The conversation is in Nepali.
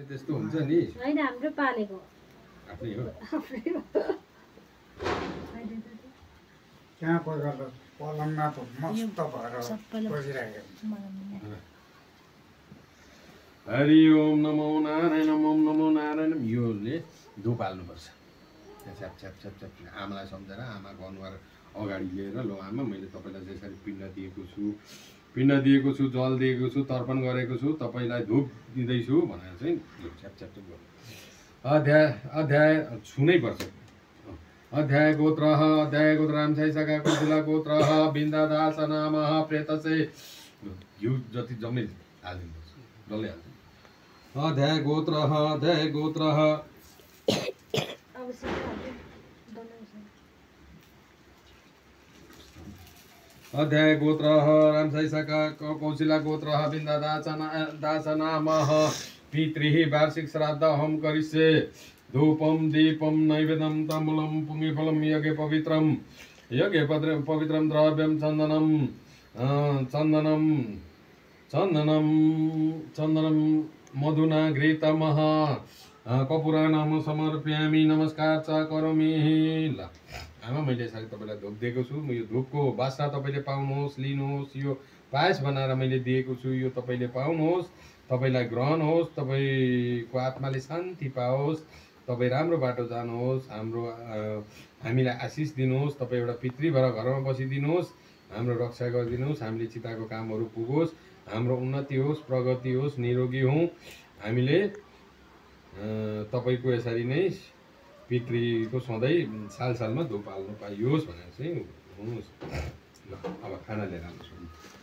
त्यस्तो हुन्छ नि हैन हाम्रो पालेको आफ्नै हो त्यहाँ कोही बेला पलङमा त मस्त भएर बसिरहेको हरि ओम नमो नारायण ओम नमो नारायण योले धुप हाल्नुपर्छ छ्याप छ्याप छ्याप छ्याप आमालाई सम्झेर आमाको अनुहार अगाडि लिएर ल आमा मैले तपाईँलाई यसरी पिण्ड दिएको छु जल दिएको छु तर्पण गरेको छु तपाईँलाई धुप दिँदैछु भनेर चाहिँ छ्याप छ्याप छ्याप गर्नु अध्याय छुनै पर्छ अध्याय गोत्र रामसाई शाखा कुशला गोत्र बिन्दादास नाम प्रेतसे घिउ जति जम्मै हालिदिनुपर्छ डल्लै हाल्छ अध्याय गोत्र अध्याय गोत्र रामसाई शाखा कौशिला गोत्र बिन्दादास नाम पितृः वार्षिक श्राद्ध अहम करिष्ये धूपम दीपम नैवेद्यम ताम्बूलम पुण्यफलम यज्ञ पवित्रम द्रव्यम चन्दनम मधुना घृतमः कपुराणाम समर्प्यामि नमस्कार च करोमि ल आमा मैले यसरी तपाईँलाई धुप दिएको छु यो धुपको बास्ना तपाईँले पाउनुहोस् लिनुहोस् यो पायस बनाएर मैले दिएको छु यो तपाईँले पाउनुहोस् तपाईँलाई ग्रहण होस् तपाईँको आत्माले शान्ति पाओस् तपाईँ राम्रो बाटो जानुहोस् हामीलाई आशिष दिनुहोस् तपाईँ एउटा पितृ भएर घरमा बसिदिनुहोस् हाम्रो रक्षा गरिदिनुहोस् हामीले चिताको कामहरू पुगोस् हाम्रो उन्नति होस् प्रगति होस् निरोगी हौँ हामीले तपाईँको यसरी नै पितृको सधैँ सालमा धुप हाल्नु पाइयोस् भनेर चाहिँ हुनुहोस् ल अब खाना लिएर आउनुहोस्